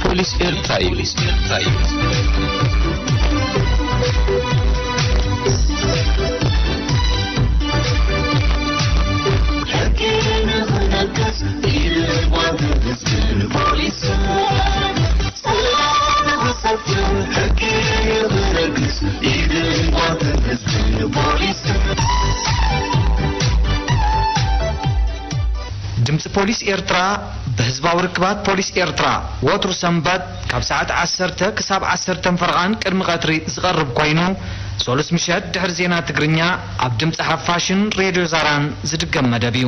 ፖሊስ ኤርትራ እዩ። ፖሊስ ኤርትራ እዩ። ሕጊ ንኽነግስ ኢድ ጓንትን ህዝብን ፖሊስን፣ ሰላም ንኽሰፍን ሕጊ ንኽነግስ ኢድ ጓንትን ህዝብን ፖሊስን። ድምፂ ፖሊስ ኤርትራ ብህዝባዊ ርክባት ፖሊስ ኤርትራ ወትሩ ሰንበት ካብ ሰዓት ዓሰርተ ክሳብ ዓሰርተ ፈረቓን ቅድሚ ቀትሪ ዝቐርብ ኮይኑ፣ ሰሉስ ምሸት ድሕሪ ዜና ትግርኛ ኣብ ድምፂ ሓፋሽን ሬድዮ ዛራን ዝድገም መደብ እዩ።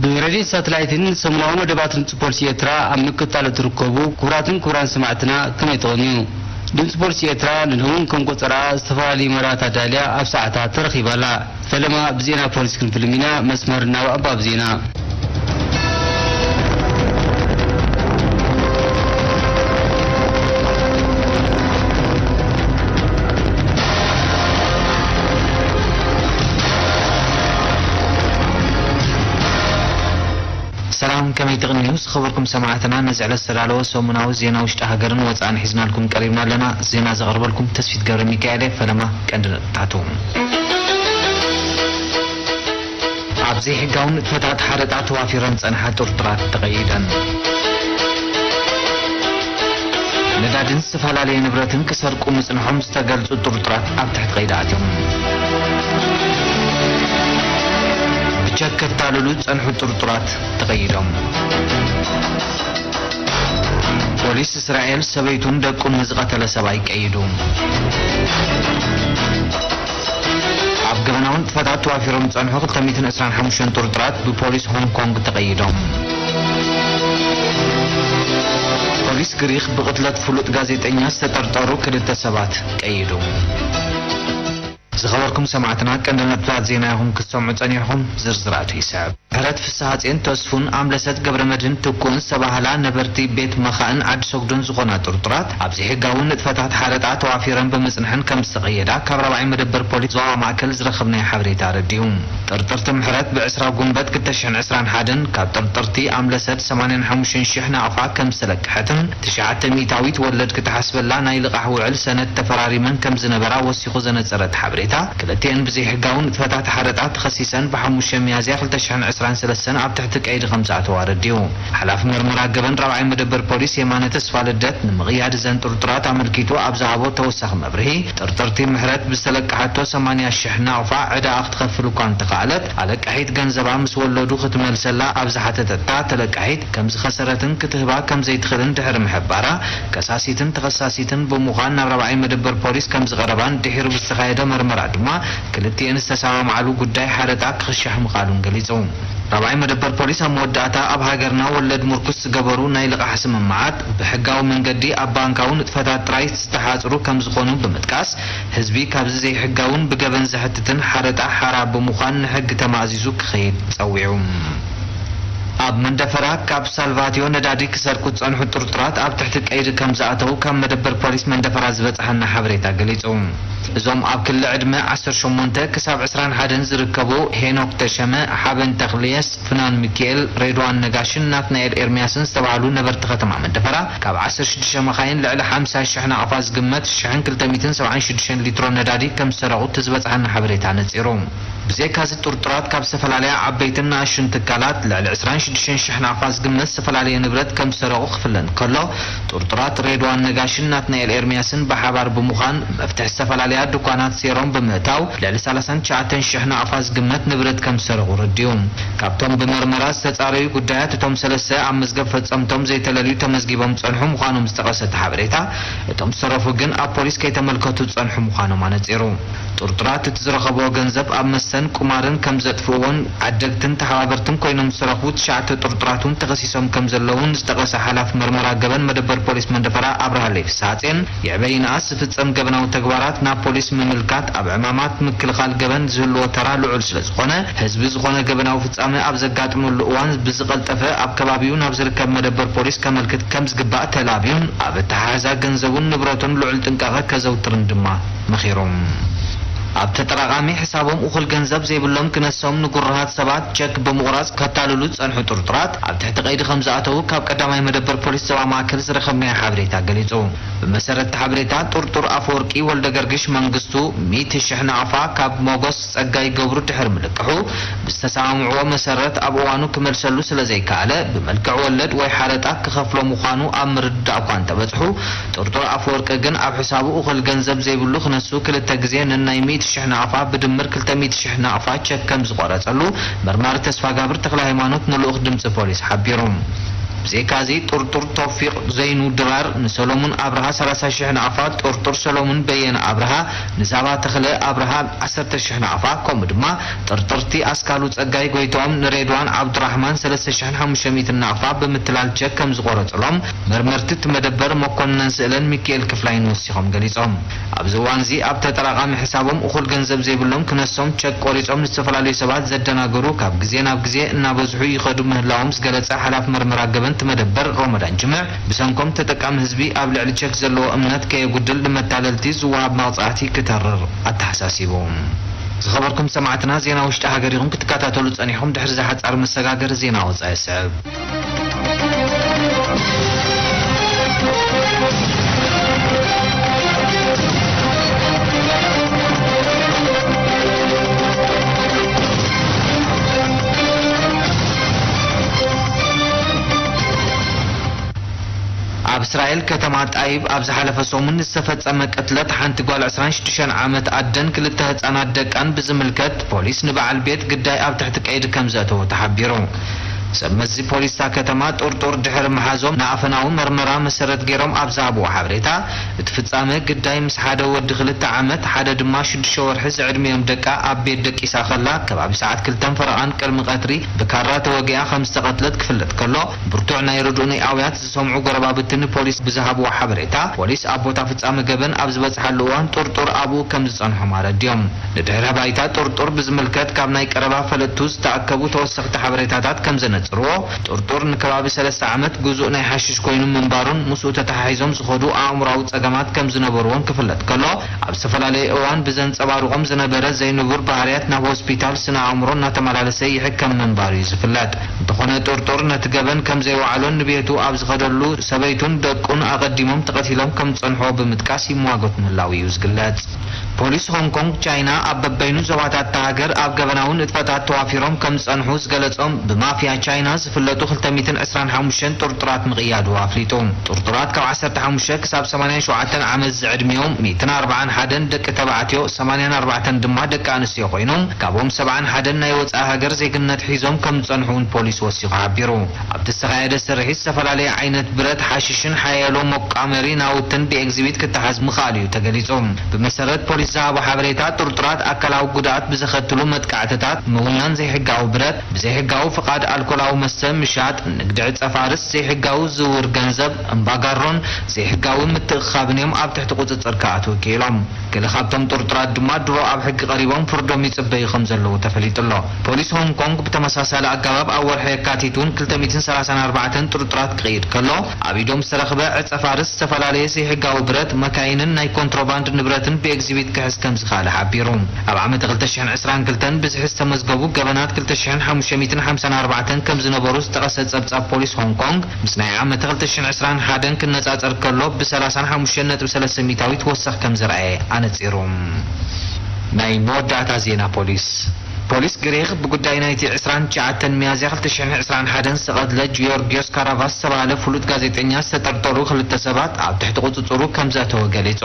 ብሬድዮን ሳተላይትን ሰሙናዊ መደባት ድምፂ ፖሊስ ኤርትራ ኣብ ምክትታል እትርከቡ ክቡራትን ክቡራን ሰማዕትና ከመይ ትቐንዩ? ድምፂ ፖሊስ ኤርትራ ንለውን ከም ቆፀራ ዝተፈላለዩ መርሃታት ኣዳልያ ኣብ ሰዓታ ተረኺባ ኣላ። ፈለማ ብዜና ፖሊስ ክንፍልም ኢና። መስመር ናብ ኣንባቢ ዜና። ሰላም፣ ከመይ ትቕንዩ ዝኸበርኩም ሰማዕትና? ነዚ ዕለት ዝተዳለወ ሰሙናዊ ዜና ውሽጢ ሃገርን ወፃእን ሒዝናልኩም ቀሪብና ኣለና። ዜና ዘቕርበልኩም ተስፊት ገብረ ሚካኤል እየ። ፈለማ ቀንዲ ነጥብታቱ። ኣብ ዘይሕጋዊ ንጥፈታት ሓረጣ ተዋፊረን ዝጸንሓ ጥርጡራት ተቐይደን። ነዳድን ዝተፈላለየ ንብረትን ክሰርቁ ምጽንሖም ዝተገልጹ ጥርጡራት ኣብ ትሕቲ ቀይዲ ኣትዮም። ብቸክ ከታልሉ ዝጸንሑ ጥርጡራት ተቐይዶም። ፖሊስ እስራኤል ሰበይቱን ደቁን ንዝቐተለ ሰብኣይ ቀይዱ። ኣብ ገበናዊ ንጥፈታት ተዋፊሮም ዝጸንሑ ክልተ ሚእትን ዕስራን ሓሙሽተን ጥርጡራት ብፖሊስ ሆንግ ኮንግ ተቐይዶም። ፖሊስ ግሪኽ ብቕትለት ፍሉጥ ጋዜጠኛ ዝተጠርጠሩ ክልተ ሰባት ቀይዱ። ዝኸበርኩም ሰማዕትና፣ ቀንዲ ነጥብታት ዜና ኢኹም ክትሰምዑ ጸኒሕኹም። ዝርዝራቱ ይስዕብ። ምሕረት ፍስሃጼን ተስፉን ኣምለሰት ገብረመድህን ትኩእን ዝተባህላ ነበርቲ ቤት መኻእን ዓዲ ሰጉድን ዝኾና ጥርጡራት፣ ኣብ ዘይሕጋዊ ንጥፈታት ሓረጣ ተዋፊረን ብምጽንሐን ከም ዝተቐየዳ ካብ ራብዓይ መደበር ፖሊስ ዞባ ማእከል ዝረኸብናዮ ሓበሬታ ኣረዲኡ። ጥርጥርቲ ምሕረት ብዕስራ ጉንበት ክልተ ሽሕን ዕስራን ሓደን ካብ ጥርጥርቲ ኣምለሰት ሰማንያን ሓሙሽተን ሽሕ ናቕፋ ከም ዝተለቅሐትን ትሽዓተ ሚእታዊት ወለድ ክትሓስበላ ናይ ልቓሕ ውዕል ሰነድ ተፈራሪመን ከም ዝነበራ ወሲኹ ዘነጸረ እቲ ሓበሬታ፣ ክልቲኤን ብዘይሕጋዊ ንጥፈታት ሓረጣ ተኸሲሰን ብሓሙሽተ ሚያዝያ ክልተ ሽሕን ዕስራን ሰለስተን ኣብ ትሕቲ ቀይዲ ከም ዝኣተዋ ኣረዲኡ። ሓላፊ መርመራ ገበን ራብዓይ መደበር ፖሊስ የማነ ተስፋልደት ንምቕያድ እዘን ጥርጡራት ኣመልኪቱ ኣብ ዝሃቦ ተወሳኺ መብርሂ፣ ጥርጥርቲ ምሕረት ብዝተለቅሓቶ ሰማንያ ሽሕ ናቕፋ ዕዳኣ ክትኸፍል እኳ እንተኸኣለት፣ ኣለቃሒት ገንዘባ ምስ ወለዱ ክትመልሰላ ኣብ ዝሓተተታ፣ ተለቃሒት ከም ዝኸሰረትን ክትህባ ከም ዘይትኽእልን ድሕሪ ምሕባራ፣ ከሳሲትን ተኸሳሲትን ብምዃን ናብ ራብዓይ መደበር ፖሊስ ከም ዝቐረባን ድሒሩ ብዝተኻየደ መርመራ ድማ ክልቲኤን ዝተሰማምዓሉ ጉዳይ ሓረጣ ክኽሻሕ ምኽኣሉን ገሊጹ። ራብዓይ መደበር ፖሊስ ኣብ መወዳእታ፣ ኣብ ሃገርና ወለድ ምርኩስ ዝገበሩ ናይ ልቓሕ ስምምዓት ብሕጋዊ መንገዲ ኣብ ባንካዊ ንጥፈታት ጥራይ ዝተሓጽሩ ከም ዝኾኑ ብምጥቃስ፣ ህዝቢ ካብዚ ዘይሕጋውን ብገበን ዘሕትትን ሓረጣ ሓራ ብምዃን ንሕጊ ተማእዚዙ ክኸይድ ጸዊዑ። ኣብ መንደፈራ ካብ ሳልቫትዮ ነዳዲ ክሰርቁ ዝጸንሑ ጥርጡራት ኣብ ትሕቲ ቀይዲ ከም ዝኣተዉ ካብ መደበር ፖሊስ መንደፈራ ዝበጽሓና ሓበሬታ ገሊጹ። እዞም ኣብ ክሊ ዕድመ ዓሰርተ ሸሞንተ ክሳብ ዕስራን ሓደን ዝርከቡ ሄኖክ ተሸመ፣ ሓበን ተኽልየስ፣ ፍናን ሚኪኤል፣ ሬድዋን ነጋሽን ናትናኤል ኤርምያስን ዝተባህሉ ነበርቲ ከተማ መንደፈራ፣ ካብ ዓሰርተ ሽዱሽተ መኻይን ልዕሊ ሓምሳ ሽሕ ናቕፋ ዝግመት ሽሕን ክልተ ሚእትን ሰብዓን ሽዱሽተን ሊትሮ ነዳዲ ከም ዝሰረቑ እቲ ዝበጽሓና ሓበሬታ ነጺሩ። ብዘይካዚ ጥርጡራት ካብ ዝተፈላለያ ዓበይትን ንኣሽቱን ትካላት ልዕሊ ዕስራን ሽዱሽተን ሽሕ ናቕፋ ዝግመት ዝተፈላለየ ንብረት ከም ዝሰረቑ ክፍለጥ ከሎ፣ ጥርጡራት ሬድዋን ነጋሽን ናትናኤል ኤርምያስን ብሓባር ብምዃን መፍትሒ ዝተፈላለያ ድኳናት ሴሮም ብምእታው ልዕሊ ሰላሳን ትሽዓተን ሽሕ ናቕፋ ዝግመት ንብረት ከም ዝሰረቑ ረዲኡ። ካብቶም ብመርመራ ዝተጻረዩ ጉዳያት፣ እቶም ሰለስተ ኣብ መዝገብ ፈጸምቶም ዘይተለልዩ ተመዝጊቦም ዝጸንሑ ምዃኖም ዝጠቐሰ እቲ ሓበሬታ፣ እቶም ዝተረፉ ግን ኣብ ፖሊስ ከይተመልከቱ ዝጸንሑ ምዃኖም ኣነጺሩ። ጥርጡራት እቲ ዝረኸብዎ ገንዘብ ኣብ መስተን ቁማርን ከም ዘጥፍእዎን ዓደግትን ተሓባበርትን ኮይኖም ዝተረኽቡ ትሽዓተ ጥርጡራት እውን ተኸሲሶም ከም ዘለውን ዝጠቐሰ ሓላፊ መርመራ ገበን መደበር ፖሊስ መንደፈራ ኣብርሃለይ ፍስሃጼን፣ ይዕበ ይንኣስ ዝፍጸም ገበናዊ ተግባራት ናብ ፖሊስ ምምልካት ኣብ ዕማማት ምክልኻል ገበን ዝህልዎ ተራ ልዑል ስለ ዝኾነ፣ ህዝቢ ዝኾነ ገበናዊ ፍጻመ ኣብ ዘጋጥመሉ እዋን ብዝቐልጠፈ ኣብ ከባቢኡ ናብ ዝርከብ መደበር ፖሊስ ከመልክት ከም ዝግባእ ተላብዩን ኣብ ኣተሓሕዛ ገንዘቡን ንብረቱን ልዑል ጥንቃቐ ከዘውትርን ድማ መኺሮም። ኣብ ተጠራቓሚ ሕሳቦም እኹል ገንዘብ ዘይብሎም ክነሶም ንጉሩሃት ሰባት ቸክ ብምቑራጽ ከታልሉ ዝጸንሑ ጥርጡራት ኣብ ትሕቲ ቀይዲ ከም ዝኣተዉ ካብ ቀዳማይ መደበር ፖሊስ ዞባ ማእከል ዝረኸብናዮ ሓበሬታ ገሊጹ። ብመሰረት እቲ ሓበሬታ፣ ጥርጡር ኣፈወርቂ ወልደገርግሽ መንግስቱ ሚእቲ ሽሕ ናቕፋ ካብ ሞጎስ ጸጋይ ገብሩ ድሕሪ ምልቅሑ፣ ብዝተሰማምዕዎ መሰረት ኣብ እዋኑ ክመልሰሉ ስለ ዘይከኣለ፣ ብመልክዕ ወለድ ወይ ሓረጣ ክኸፍሎ ምዃኑ ኣብ ምርድዳእ እኳ እንተበጽሑ፣ ጥርጡር ኣፈወርቂ ግን ኣብ ሕሳቡ እኹል ገንዘብ ዘይብሉ ክነሱ ክልተ ግዜ ነናይ ሚእቲ ሽሕ ናቕፋ ብድምር ክልተ ሚእቲ ሽሕ ናቕፋ ቸክ ከም ዝቖረጸሉ መርማሪ ተስፋጋብር ተኽለሃይማኖት ንልኡኽ ድምጺ ፖሊስ ሓቢሩ። ብዘይካዚ፣ ጥርጡር ቶፊቕ ዘይኑ ድራር ንሰሎሙን ኣብርሃ ሰላሳ ሽሕ ናቕፋ፣ ጥርጡር ሰሎሙን በየነ ኣብርሃ ንዛባ ተኽለ ኣብርሃ ዓሰርተ ሽሕ ናቕፋ፣ ከምኡ ድማ ጥርጥርቲ ኣስካሉ ጸጋይ ጎይትኦም ንሬድዋን ዓብዱራሕማን ሰለስተ ሽሕን ሓሙሽተ ሚእትን ናቕፋ ብምትላል ቸክ ከም ዝቖረጽሎም መርመርቲ እቲ መደበር መኮንነን ስእለን ሚካኤል ክፍላይን ወሲኾም ገሊጾም። ኣብዚ እዋንዚ ኣብ ተጠራቓሚ ሕሳቦም እኹል ገንዘብ ዘይብሎም ክነሶም ቸክ ቆሪጾም ንዝተፈላለዩ ሰባት ዘደናገሩ ካብ ግዜ ናብ ግዜ እናበዝሑ ይኸዱ ምህላዎም ዝገለጸ ሓላፊ መርመራ ገበን እቲ መደበር ሮመዳን ጅምዕ፣ ብሰንኮም ተጠቃሚ ህዝቢ ኣብ ልዕሊ ቸክ ዘለዎ እምነት ከየጉድል ንመታለልቲ ዝወሃብ መቕጻዕቲ ክተርር ኣተሓሳሲቡ። ዝኸበርኩም ሰማዕትና፣ ዜና ውሽጢ ሃገር ኢኹም ክትከታተሉ ጸኒሕኩም። ድሕሪ እዚ ሓጻር መሰጋገሪ ዜና ወጻኢ ይስዕብ። ኣብ እስራኤል ከተማ ጣይብ ኣብ ዝሓለፈ ሰሙን ዝተፈጸመ ቅትለት ሓንቲ ጓል ዕስራን ሽዱሽተን ዓመት ኣደን ክልተ ህጻናት ደቃን ብዝምልከት፣ ፖሊስ ንበዓል ቤት ግዳይ ኣብ ትሕቲ ቀይዲ ከም ዘእተዎ ተሓቢሩ። ሰብ መዚ ፖሊስ እታ ከተማ ጥርጡር ድሕሪ ምሓዞም ንኣፈናዊ መርመራ መሰረት ገይሮም ኣብ ዝሃብዎ ሓበሬታ፣ እቲ ፍጻመ ግዳይ ምስ ሓደ ወዲ ክልተ ዓመት፣ ሓደ ድማ ሽዱሽተ ወርሒ ዝዕድሚኦም ደቃ ኣብ ቤት ደቂሳ ከላ፣ ከባቢ ሰዓት ክልተን ፈረቓን ቅድሚ ቀትሪ ብካራ ተወጊኣ ከም ዝተቐትለት ክፍለጥ ከሎ፣ ብርቱዕ ናይ ርድኡ ናይ ኣውያት ዝሰምዑ ጎረባብቲ ንፖሊስ ብዝሃብዎ ሓበሬታ፣ ፖሊስ ኣብ ቦታ ፍጻመ ገበን ኣብ ዝበጽሓሉ እዋን ጥርጡር ኣብኡ ከም ዝጸንሖም ኣረድዮም። ንድሕረ ባይታ ጥርጡር ብዝምልከት ካብ ናይ ቀረባ ፈለጥቱ ዝተኣከቡ ተወሰኽቲ ሓበሬታታት ከም ዘነጽርዎ፣ ጥርጡር ንከባቢ ሰለስተ ዓመት ግዙእ ናይ ሓሽሽ ኮይኑ ምንባሩን ምስኡ ተተሓሒዞም ዝኸዱ ኣእምሮኣዊ ጸገማት ከም ዝነበርዎን ክፍለጥ ከሎ፣ ኣብ ዝተፈላለየ እዋን ብዘንጸባርቖም ዝነበረ ዘይንቡር ባህርያት ናብ ሆስፒታል ስነ ኣእምሮ እናተመላለሰ ይሕከም ምንባሩ እዩ ዝፍለጥ። እንተኾነ ጥርጡር ነቲ ገበን ከም ዘይወዓሎን ንቤቱ ኣብ ዝኸደሉ ሰበይቱን ደቁን ኣቐዲሞም ተቐቲሎም ከም ዝጸንሕዎ ብምጥቃስ ይሟገት ምህላዉ እዩ ዝግለጽ። ፖሊስ ሆንግ ኮንግ ቻይና ኣብ በበይኑ ዞባታት እታ ሃገር ኣብ ገበናዊ ንጥፈታት ተዋፊሮም ከም ዝጸንሑ ዝገለጾም ብማፍያ ቻይና ዝፍለጡ ክልተ ሚእትን ዕስራን ሓሙሽተን ጥርጡራት ምቕያዱ ኣፍሊጡ። ጥርጡራት ካብ ዓሰርተ ሓሙሽተ ክሳብ ሰማንያን ሸውዓተን ዓመት ዝዕድሚኦም ሚእትን ኣርባዓን ሓደን ደቂ ተባዕትዮ፣ ሰማንያን ኣርባዕተን ድማ ደቂ ኣንስትዮ ኮይኖም፣ ካብኦም ሰብዓን ሓደን ናይ ወጻኢ ሃገር ዜግነት ሒዞም ከም ዝጸንሑ እውን ፖሊስ ወሲኹ ሓቢሩ። ኣብቲ ዝተኻየደ ስርሒት ዝተፈላለየ ዓይነት ብረት፣ ሓሽሽን ሓያሎ መቋመሪ ናውትን ብኤግዚቢት ክተሓዝ ምኽኣሉ እዩ ተገሊጹ። ብመሰረት ፖሊስ ዝሃቦ ሓበሬታ፣ ጥርጡራት ኣካላዊ ጉድኣት ብዘኸትሉ መጥቃዕትታት፣ ምውናን ዘይሕጋዊ ብረት፣ ብዘይሕጋዊ ፍቓድ ኣልኮላዊ መስተ ምሻጥ፣ ንግዲ ዕጸ ፋርስ፣ ዘይሕጋዊ ዝውውር ገንዘብ፣ እምባጋሮን ዘይሕጋዊ ምትእኽኻብን እዮም ኣብ ትሕቲ ቁጽጽር ክኣትዉ ክኢሎም። ገለ ካብቶም ጥርጡራት ድማ ድሮ ኣብ ሕጊ ቀሪቦም ፍርዶም ይጽበዩ ከም ዘለዉ ተፈሊጡ ኣሎ። ፖሊስ ሆንግ ኮንግ ብተመሳሳሊ ኣገባብ ኣብ ወርሒ የካቲት እውን ክልተ ሚእትን ሰላሳን ኣርባዕተን ጥርጡራት ክቕይድ ከሎ፣ ኣብ ኢዶም ዝተረኽበ ዕጸ ፋርስ፣ ዝተፈላለየ ዘይሕጋዊ ብረት፣ መካይንን ናይ ኮንትሮባንድ ንብረትን ብኤግዚቢት ክሕዝ ከም ዝኸኣለ ሓቢሩ። ኣብ ዓመተ ክልተ ሽሕን ዕስራን ክልተን ብዝሒ ዝተመዝገቡ ገበናት ክልተ ሽሕን ሓሙሽተ ሚእትን ሓምሳን ኣርባዕተን ከም ዝነበሩ ዝጠቐሰ ጸብጻብ ፖሊስ ሆንግ ኮንግ፣ ምስ ናይ ዓመተ ክልተ ሽሕን ዕስራን ሓደን ክነጻጸር ከሎ ብሰላሳን ሓሙሽተን ነጥቢ ሰለስተ ሚእታዊት ወሰኽ ከም ዝረኣየ ኣነጺሩ። ናይ መወዳእታ ዜና ፖሊስ። ፖሊስ ግሪኽ ብጉዳይ ናይቲ ዕስራን ትሽዓተን ሚያዝያ ክልተ ሽሕን ዕስራን ሓደን ዝተቐትለ ጂዮርጊዮስ ካራቫስ ዝተባህለ ፍሉጥ ጋዜጠኛ ዝተጠርጠሩ ክልተ ሰባት ኣብ ትሕቲ ቁጽጽሩ ከም ዘእተወ ገሊጹ።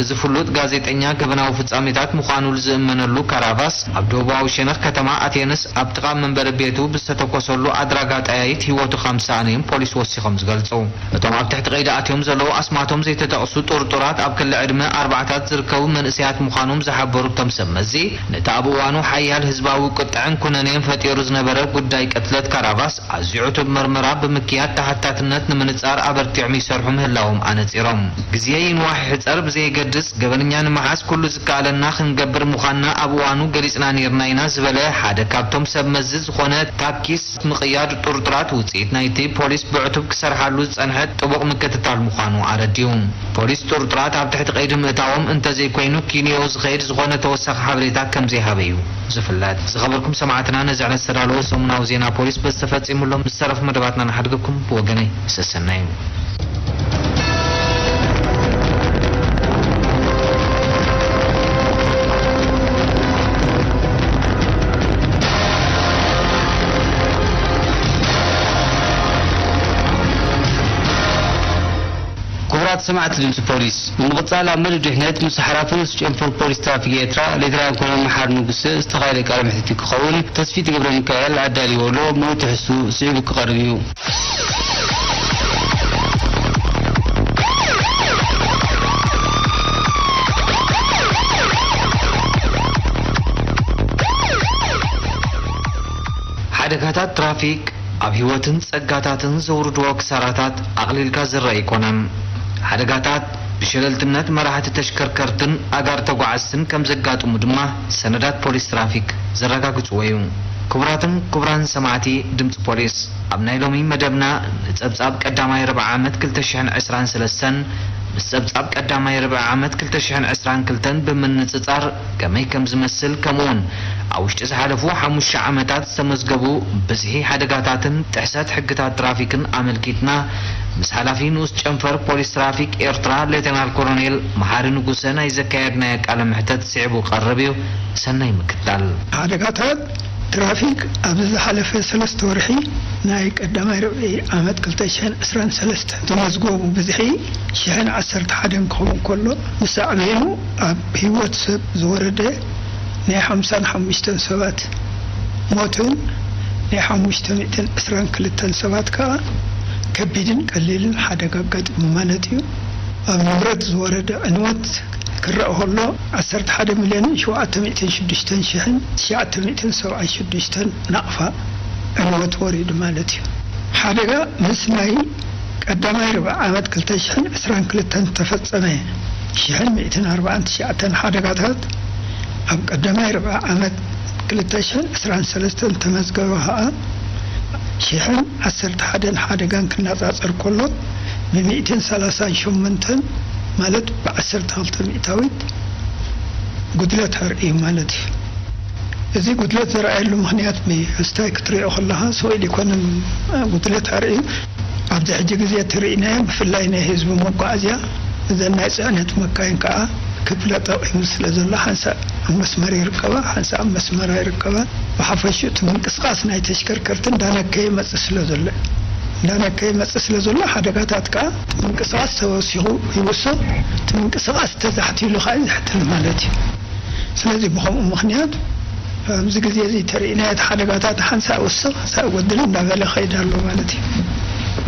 እዚ ፍሉጥ ጋዜጠኛ ገበናዊ ፍጻሜታት ምዃኑ ዝእመነሉ ካራቫስ፣ ኣብ ደቡባዊ ሸነኽ ከተማ ኣቴንስ ኣብ ጥቓ መንበሪ ቤቱ ብዝተተኮሰሉ ኣድራጋ ጠያይት ህይወቱ ከም ዝሰኣነ እዮም ፖሊስ ወሲኾም ዝገልጹ። እቶም ኣብ ትሕቲ ቀይዲ ኣትዮም ዘለዉ ኣስማቶም ዘይተጠቕሱ ጥርጡራት ኣብ ክሊ ዕድመ ኣርባዓታት ዝርከቡ መንእሰያት ምዃኖም ዝሓበሩ እቶም ሰብ መዚ፣ ነቲ ኣብ እዋኑ ሓያል ህዝባዊ ቁጥዐን ኩነኔን ፈጢሩ ዝነበረ ጉዳይ ቅትለት ካራቫስ ኣዝዩ ዕቱብ መርመራ ብምክያድ ተሓታትነት ንምንጻር ኣበርቲዖም ይሰርሑ ምህላዎም ኣነጺሮም። ግዜ ይንዋሕ ይሕጸር ብዘየገድስ፣ ገበነኛ ንምሓዝ ኩሉ ዝከኣለና ክንገብር ምዃንና ኣብ እዋኑ ገሊጽና ኔርና ኢና ዝበለ ሓደ ካብቶም ሰብ መዚ ዝኾነ ታኪስ ምቕያድ ጥርጡራት ውጽኢት ናይቲ ፖሊስ ብዕቱብ ክሰርሓሉ ዝጸንሐ ጥቡቕ ምክትታል ምዃኑ ኣረዲኡ። ፖሊስ ጥርጡራት ኣብ ትሕቲ ቀይዲ ምእታዎም እንተዘይኮይኑ ኪንዮ ዝኸይድ ዝኾነ ተወሳኺ ሓበሬታ ከም ዘይሃበ እዩ ዝፍለጥ። ዝኸበርኩም ሰማዕትና፣ ነዚ ዕለት ዝተዳለወ ሰሙናዊ ዜና ፖሊስ በዚ ተፈጺሙ ኣሎ። ምስ ዝተረፉ መደባትና ንሓድገኩም። ብወገነይ ሰሰናዩ። ክቡራት ሰማዕቲ ድምፂ ፖሊስ፣ ብምቕፃል ኣብ መደብ ድሕነት ምስ ሓላፊ ንኡስ ጨንፈር ፖሊስ ትራፊክ ኤርትራ ሌተናል ኮሎኔል መሓሪ ንጉሰ ዝተኻየደ ቃለ መሕትት ክኸውን ተስፊት ገብረ ሚካኤል ኣዳልዎ ኣሎ። ምሉእ ትሕዝትኡ ስዒቡ ክቐርብ እዩ። ሓደጋታት ትራፊክ ኣብ ህይወትን ጸጋታትን ዘውርድዎ ክሳራታት ኣቕሊልካ ዝረኣ ኣይኮነን። ሓደጋታት ብሸለልትነት መራሕቲ ተሽከርከርትን ኣጋር ተጓዓዝትን ከም ዘጋጥሙ ድማ ሰነዳት ፖሊስ ትራፊክ ዘረጋግጽዎ እዩ። ክቡራትን ክቡራን ሰማዕቲ ድምጺ ፖሊስ፣ ኣብ ናይ ሎሚ መደብና ንጸብጻብ ቀዳማይ ርብዓ ዓመት ክልተ ሽሕን ዕስራን ሰለስተን ምስ ጸብጻብ ቀዳማይ ርብዒ ዓመት ክልተ ሽሕን ዕስራን ክልተን ብምንጽጻር ከመይ ከም ዝመስል፣ ከምኡውን ኣብ ውሽጢ ዝሓለፉ ሓሙሽተ ዓመታት ዝተመዝገቡ ብዝሒ ሓደጋታትን ጥሕሰት ሕግታት ትራፊክን ኣመልኪትና ምስ ሓላፊ ንኡስ ጨንፈር ፖሊስ ትራፊክ ኤርትራ ሌተናል ኮሎኔል መሓሪ ንጉሰ ናይ ዘካየድናዮ ቃለ መሕተት ስዒቡ ክቐርብ እዩ። ሰናይ ምክትታል። ሓደጋታት ትራፊክ ኣብዚ ዝሓለፈ ሰለስተ ወርሒ ናይ ቀዳማይ ርብዒ ዓመት ክልተ ሽሕን ዕስራን ሰለስተን ዝተመዝገቡ ብዝሒ ሽሕን ዓሰርተ ሓደን ክኸውን ከሎ፣ ብሳዕቤኑ ኣብ ህይወት ሰብ ዝወረደ ናይ ሓምሳን ሓሙሽተን ሰባት ሞትን ናይ ሓሙሽተ ሚእትን ዕስራን ክልተን ሰባት ከኣ ከቢድን ቀሊልን ሓደጋ ኣጋጢሙ ማለት እዩ። ኣብ ንብረት ዝወረደ ዕንወት ክረኣ ከሎ፣ ዓሰርተ ሓደ ሚልዮንን ሸውዓተ ሚእትን ሽዱሽተን ሽሕን ትሽዓተ ሚእትን ሰብዓን ሽዱሽተን ናቕፋ ዕንወት ወሪዱ ማለት እዩ። ሓደጋ ምስ ናይ ቀዳማይ ርብዒ ዓመት ክልተ ሽሕን ዕስራን ክልተን ዝተፈጸመ ሽሕን ሚእትን ኣርባዓን ትሽዓተን ሓደጋታት፣ ኣብ ቀዳማይ ርብዒ ዓመት ክልተ ሽሕን ዕስራን ሰለስተን ዝተመዝገበ ከኣ ሽሕን ዓሰርተ ሓደን ሓደጋን ክነጻጸር ከሎ፣ ብሚእትን ሰላሳን ሸሞንተን፣ ማለት ብዓሰርተ ክልተ ሚእታዊት ጉድለት ኣርእዩ ማለት እዩ። እዚ ጉድለት ዝረኣየሉ ምኽንያት ብስታይ ክትሪኦ ከለኻ፣ ስቕ ኢሉ ኣይኮነን ጉድለት ኣርእዩ። ኣብዚ ሕጂ ግዜ እትርእናዮ፣ ብፍላይ ናይ ህዝቢ መጓዓዝያ፣ እዘን ናይ ጽዕነት መካይን ከኣ ክፍለ ጠቒሙ ስለ ዘሎ፣ ሓንሳእ ኣብ መስመር ይርከባ፣ ሓንሳእ ኣብ መስመር ኣይርከባን። ብሓፈሽኡ እቲ ምንቅስቓስ ናይ ተሽከርከርቲ እንዳነከየ ይመጽእ ስለ ዘሎ፣ እንዳነከየ ይመጽእ ስለ ዘሎ፣ ሓደጋታት ከኣ እቲ ምንቅስቓስ ተወሲኹ ይውስኽ፣ እቲ ምንቅስቓስ ተዛሕቲሉ ከኣ ይዝሕትል ማለት እዩ። ስለዚ ብኸምኡ ምኽንያት ኣብዚ ግዜ እዚ ተርእናዮ እቲ ሓደጋታት ሓንሳእ ይውስኽ፣ ሓንሳእ ይጎድል እንዳበለ ይኸይድ ኣሎ ማለት እዩ።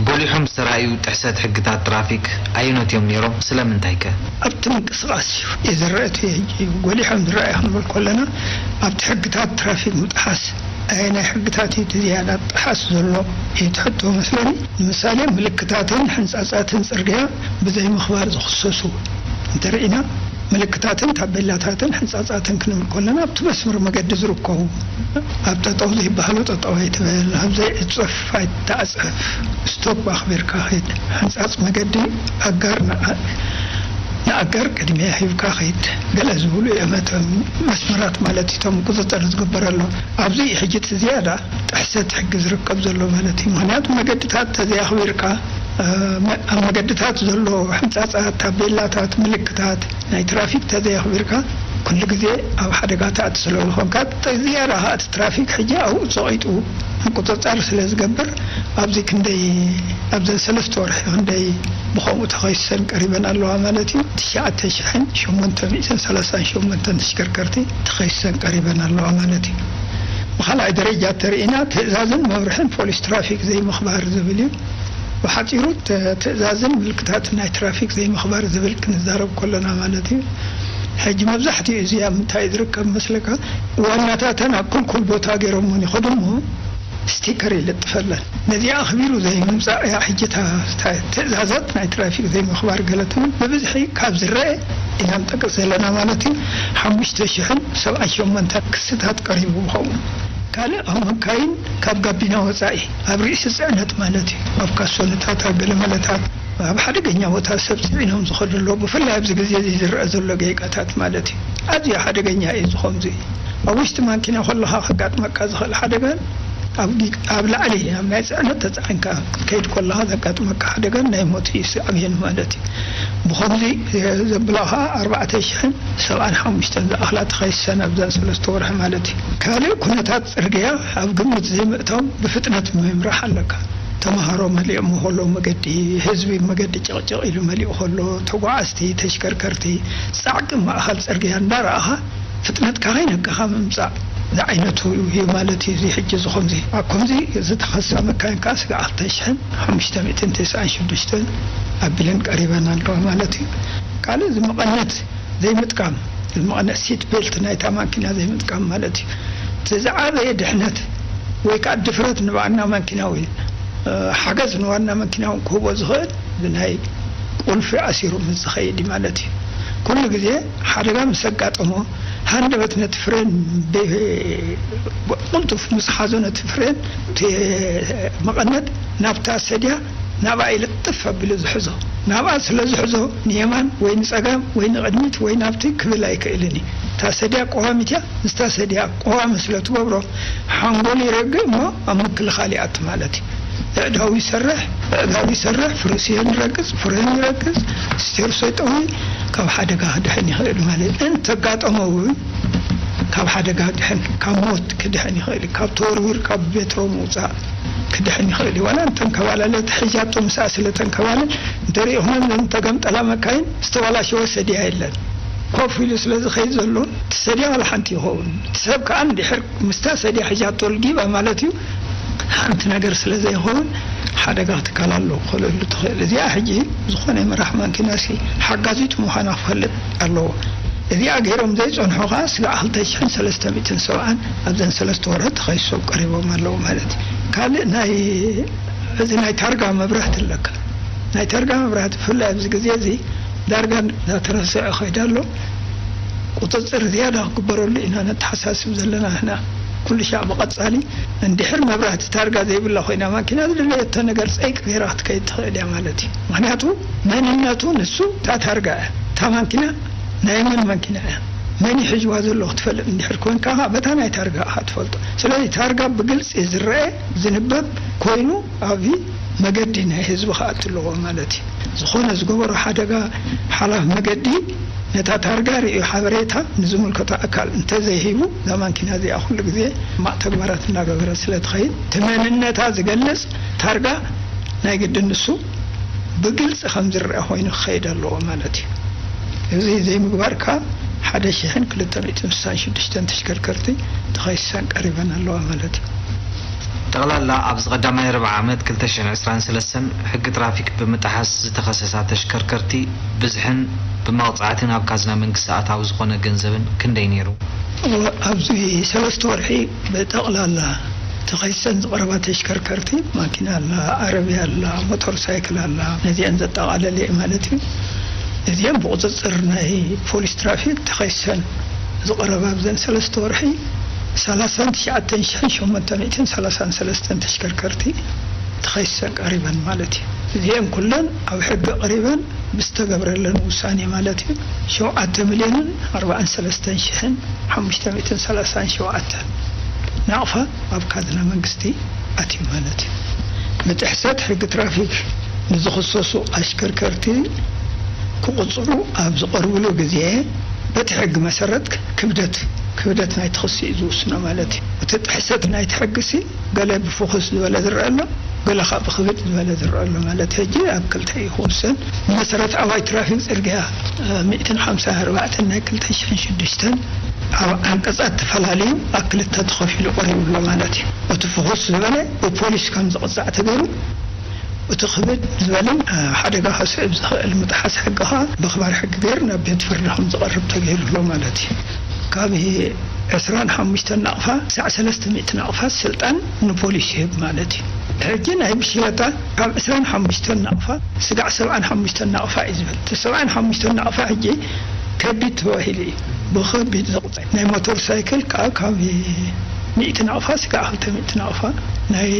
ጎሊሖም ዝተራእዩ ጥሕሰት ሕግታት ትራፊክ ኣየኖት እዮም ነይሮም? ስለምንታይ ከ? ኣብቲ ምንቅስቓስ እዩ ዝረአ እቲ ጎሊሖም ዝረኣዩ ክንብል ከለና፣ ኣብቲ ሕግታት ትራፊክ ምጥሓስ ኣየናይ ሕግታት እዩ እቲ ዝያዳ ጥሓስ ዘሎ እዩ እቲ ሕቶ መስለኒ። ንምሳሌ ምልክታትን ሕንጻጻትን ጽርግያ ብዘይምኽባር ዝኽሰሱ እንተርኢና፣ ምልክታትን ታቤላታትን ሕንጻጻትን ክንብል ከለና ኣብቲ መስመር መገዲ ዝርከቡ፣ ኣብ ጠጠው ዘይበሃሎ ጠጠው ኣይትበል፣ ኣብ ዘይዕጸፍ ኣይትተዓጸፍ፣ ስቶፕ ኣኽቢርካ ኺድ፣ ሕንጻጽ መገዲ ኣጋር ንኣ-፣ ንኣጋር ቅድሚያ ሂብካ ኺድ፣ ገለ ዝብሉ እዮም። እቶም መስመራት ማለት እዩ፣ እቶም ቁጽጽር ዝግበረሎም። ኣብዚ እዩ ሕጂ እቲ ዝያዳ ጥሕሰት ሕጊ ዝርከብ ዘሎ ማለት እዩ። ምኽንያቱ መገድታት ተዘይኣኽቢርካ፣ እ፣ መ-፣ ኣብ መገድታት ዘሎ ሕንጻጻት፣ ታቤላታት፣ ምልክታት ናይ ትራፊክ ተዘይኣኽቢርካ፣ ኩሉ ግዜ ኣብ ሓደጋታት ስለ ዝኾንካ፣ ዝያዳ ኸኣ እቲ ትራፊክ ሕጂ ኣብኡ ጸቒጡ ምቁጽጻር ስለ ዝገብር፣ ኣብዚ ክንደይ፣ ኣብዘን ሰለስተ ወርሒ ክንደይ ብኸምኡ ተኸሲሰን ቀሪበን ኣለዋ ማለት እዩ። ትሽዓተ ሽሕን ሸሞንተ ሚእትን ሰላሳን ሸሞንተን ተሽከርከርቲ ተኸሲሰን ቀሪበን ኣለዋ ማለት እዩ። ብኻልኣይ ደረጃ ተርእና ትእዛዝን መምርሕን ፖሊስ ትራፊክ ዘይምኽባር ዝብል እዩ። ብሓጺሩ ተ-፣ ትእዛዝን ምልክታት ናይ ትራፊክ ዘይምኽባር ዝብል ክንዛረብ ከለና ማለት እዩ። ሕጂ መብዛሕትኡ እዚ ኣብ ምንታይ ዝርከብ መስለካ? ዋናታተን ኣብ ክልኩል ቦታ ገይሮም እውን ይኸዱ እሞ ስቲከር ይልጥፈለን። ነዚኣ ኣኽቢሩ ዘይምምጻእ እያ ሕጂ እታ፣ እታ ትእዛዛት ናይ ትራፊክ ዘይምኽባር ገለ ትብል ብብዝሒ ካብ ዝረአ ኢና ንጠቅስ ዘለና ማለት እዩ። ሓሙሽተ ሽሕን ሰብዓን ሸሞንተን ክስታት ቀሪቡ ብኸምኡ። ካልእ ኣብ መካይን ካብ ጋቢና ወጻኢ ኣብ ርእሲ ጽዕነት ማለት እዩ። ኣብ ካሶነታት፣ ኣብ ገለመለታት፣ ኣብ ሓደገኛ ቦታ ሰብ ጽዒኖም ዝኸዱ ኣለዉ። ብፍላይ ኣብዚ ግዜ እዚ ዝረአ ዘሎ ጌጋታት ማለት እዩ። ኣዝዩ ሓደገኛ እዩ እዚ ከምዚ። ኣብ ውሽጢ ማኪና ከለኻ ከጋጥመካ ዝኽእል ሓደጋን ኣብ ጊ-፣ ኣብ ላዕሊ ኣብ ናይ ጽዕነት ተጻዒንካ ክትከይድ ከለኻ ዘጋጥመካ ሓደጋን ናይ ሞት እዩ ዝዓብየን ማለት እዩ። ብኸምዚ ዘብላ ኸኣ ኣርባዕተ ሽሕን ሰብዓን ሓሙሽተን ዝኣኽላ ተኸሲሰን ኣብዘን ሰለስተ ወርሒ ማለት እዩ። ካልእ ኩነታት ጽርግያ ኣብ ግምት ዘይምእታው ብፍጥነት ምምራሕ ኣለካ። ተመሃሮ መሊኦሞ ከለዉ መገዲ፣ ህዝቢ መገዲ ጭቕጭቕ ኢሉ መሊኡ ከሎ፣ ተጓዓዝቲ፣ ተሽከርከርቲ ጻዕቂ ማእኸል ጽርግያ እንዳረኣኻ ፍጥነትካ ከይነቀኻ ምምጻእ ዝዓይነቱ እዩ ማለት እዩ። እዚ ሕጂ እዚ ከምዚ ኣብ ከምዚ ዝተኸሳ መካይን ከኣ ስጋዕ ክልተ ሽሕን ሓሙሽተ ሚእትን ተስዓን ሽዱሽተን ኣቢለን ቀሪበን ኣለዋ ማለት እዩ። ካልእ እዚ መቐነት ዘይምጥቃም፣ እዚ መቐነት ሲት ቤልት ናይታ ማኪና ዘይምጥቃም ማለት እዩ። እቲ ዝዓበየ ድሕነት ወይ ከዓ ድፍረት ንዋና ማኪና ወይ፣ እ፣ ሓገዝ ንዋና ማኪና እውን ክህቦ ዝኽእል ብናይ ቁልፊ ኣሲሩ ምስ ዝኸይድ እዩ ማለት እዩ። ኩሉ ግዜ ሓደጋ ምስ ኣጋጠሞ ሃንደበት ነቲ ፍሬን ብ-፣ ቅልጡፍ ምስ ሓዞ ነቲ ፍሬን እቲ መቐነት ናብታ ሰድያ ናብኣ ኢሉ ጥፍ ኣቢሉ ዝሕዞ። ናብኣ ስለ ዝሕዞ ንየማን ወይ ንጸጋም ወይ ንቕድሚት ወይ ናብቲ ክብል ኣይክእልን እዩ። እታ ሰድያ ቀዋሚት እያ። ምስታ ሰድያ ቀዋሚ ስለ ትገብሮ ሓንጎል ይረግእ እሞ ኣብ ምክልኻል ይኣቱ ማለት እዩ። ኣእዳው ይሰርሕ፣ ኣእጋር ይሰርሕ፣ ፍርሲዮን ይረግጽ፣ ፍሬን ይረግጽ፣ ስቴርሶ ይጠዊ፣ ካብ ሓደጋ ክድሕን ይኽእል ማለት እዩ። እንተጋጠሞ እውን ካብ ሓደጋ ክድሕን፣ ካብ ሞት ክድሕን ይኽእል እዩ። ካብ ተወርዊር፣ ካብ ቤትሮ ምውጻእ ክድሕን ይኽእል እዩ። ዋላ እንተንከባለለ፣ እቲ ሒዛቶ ምስኣ ስለ ተንከባለል፣ እንተሪእኹመን እተገምጠላ መካይን ዝተበላሸወ ሰድያ የለን። ኮፍ ኢሉ ስለ ዝኸይድ ዘሎ፣ እቲ ሰድያ ዋላ ሓንቲ ይኸውን። እቲ ሰብ ከኣ እንድሕር ምስታ ሰድያ ሒዛቶ ልጊባ ማለት እዩ፣ ሓንቲ ነገር ስለ ዘይኸውን ሓደጋ ክትከላሎ ክኽእለሉ ትኽእል። እዚኣ ሕጂ ዝኾነ መራሕ ማኪናሲ ሓጋዚት ምዃና ክፈልጥ ኣለዎ። እዚኣ ገይሮም ዘይጸንሑ ከኣ ስጋዕ ክልተ ሽሕን ሰለስተ ሚእትን ሰብዓን ኣብዘን ሰለስተ ወርሒ ተኸሲሶም ቀሪቦም ኣለዉ ማለት እዩ። ካልእ ናይ፣ እዚ ናይ ታርጋ መብራህቲ ኣለካ። ናይ ታርጋ መብራህቲ ብፍላይ ኣብዚ ግዜ እዚ ዳርጋ እንዳተረስዐ ከይዱ ኣሎ። ቁጽጽር ዝያዳ ክግበረሉ ኢና ነተሓሳስብ ዘለና ንሕና። ኩሉ ሻዕ ብቐጻሊ እንድሕር መብራህቲ ታርጋ ዘይብላ ኮይና ማኪና ዝደለየቶ ነገር ጸይቂ ገይራ ክትከይድ ትኽእል እያ ማለት እዩ። ምኽንያቱ መንነቱ ንሱ እታ ታርጋ እያ። እታ ማኪና ናይ መን ማኪና እያ? መን እዩ ሒዝዋ ዘሎ ክትፈልጥ እንድሕር ኮይንካ ኸዓ በታ ናይ ታርጋ ኢኻ ትፈልጦ። ስለዚ ታርጋ ብግልጺ ዝረአ ዝንበብ ኮይኑ ኣብ መገዲ ናይ ህዝቢ ክኣቱ ኣለዎ ማለት እዩ። ዝኾነ ዝገበሮ ሓደጋ ሓላፊ መገዲ ነታ ታርጋ ርእዩ ሓበሬታ ንዝምልከቶ ኣካል እንተዘይሂቡ፣ እዛ ማኪና እዚኣ ኩሉ ግዜ ሕማቕ ተግባራት እናገበረት ስለ ትኸይድ፣ እቲ መንነታ ዝገልጽ ታርጋ ናይ ግድን ንሱ ብግልጺ ከም ዝረአ ኮይኑ ክኸይድ ኣለዎ ማለት እዩ። እዚ ዘይምግባርካ ሓደ ሽሕን ክልተ ሚእትን ስሳን ሽዱሽተን ተሽከርከርቲ ተኸሲሰን ቀሪበን ኣለዋ ማለት እዩ። ጠቕላላ ኣብዚ ቀዳማይ ርብዓ ዓመት ክልተ ሽሕን ዕስራን ሰለስተን ሕጊ ትራፊክ ብምጥሓስ ዝተኸሰሳ ተሽከርከርቲ ብዝሕን ብመቕጻዕቲ ናብ ካዝና መንግስቲ ኣታዊ ዝኾነ ገንዘብን ክንደይ ነይሩ? ኣብዚ ሰለስተ ወርሒ ብጠቕላላ ተኸሲሰን ዝቐረባ ተሽከርከርቲ ማኪና ኣላ፣ ዓረብያ ኣላ፣ ሞተር ሳይክል ኣላ፣ ነዚአን ዘጠቓለለ እዩ ማለት እዩ። እዚአን ብቁጽጽር ናይ ፖሊስ ትራፊክ ተኸሲሰን ዝቐረባ ኣብዘን ሰለስተ ወርሒ ሰላሳን ትሽዓተን ሽሕን ሸሞንተ ሚእትን ሰላሳን ሰለስተን ተሽከርከርቲ ተኸሲሰን ቀሪበን ማለት እዩ። እዚአን ኩለን ኣብ ሕጊ ቀሪበን ብዝተገብረለን ውሳኔ ማለት እዩ፣ ሸውዓተ ሚልዮንን ኣርባዓን ሰለስተን ሽሕን ሓሙሽተ ሚእትን ሰላሳን ሸውዓተን ናቕፋ ኣብ ካዝና መንግስቲ ኣትዩ ማለት እዩ። ብጥሕሰት ሕጊ ትራፊክ ንዝኽሰሱ ኣሽከርከርቲ ክቑጽሩ ኣብ ዝቐርብሉ ግዜ በቲ ሕጊ መሰረት ክብደት ክብደት ናይቲ ክሲ እዩ ዝውስኖ ማለት እዩ። እቲ ጥሕሰት ናይቲ ሕጊ ሲ ገለ ብፍኹስ ዝበለ ዝረአ ኣሎ፣ ገለ ካብ ብክብድ ዝበለ ዝረአ ኣሎ ማለት። ሕጂ ኣብ ክልተ እዩ ክውሰን። ብመሰረት ኣዋጅ ትራፊክ ጽርግያ ሚእትን ሓምሳን ኣርባዕተን ናይ ክልተ ሽሕን ሽዱሽተን ኣብ ዓንቀጻት ተፈላለዩ ኣብ ክልተ ተኸፊሉ ቀሪቡ ኣሎ ማለት እዩ። እቲ ፍኹስ ዝበለ ብፖሊስ ከም ዝቕጻዕ ተገይሩ፣ እቲ ክብድ ዝበለን ሓደጋ ከስዕብ ዝኽእል ምጥሓስ ሕጊ ኸኣ ብኽባር ሕጊ ገይሩ ናብ ቤት ፍርዲ ከም ዝቐርብ ተገይሩ ኣሎ ማለት እዩ። ካብ ዕስራን ሓሙሽተን ናቕፋ ክሳዕ ሰለስተ ሚእቲ ናቕፋ ስልጣን ንፖሊስ ይህብ ማለት እዩ። ሕጂ ናይ ብሽለታ ካብ ዕስራን ሓሙሽተን ናቕፋ ስጋዕ ሰብዓን ሓሙሽተን ናቕፋ እዩ ዝብል። እቲ ሰብዓን ሓሙሽተን ናቕፋ ሕጂ ከቢድ ተባሂሉ እዩ። ብኸቢድ ዘቑጸ ናይ ሞተር ሳይክል ከዓ ካብ ሚእቲ ናቕፋ ስጋዕ ክልተ ሚእቲ ናቕፋ፣ ናይ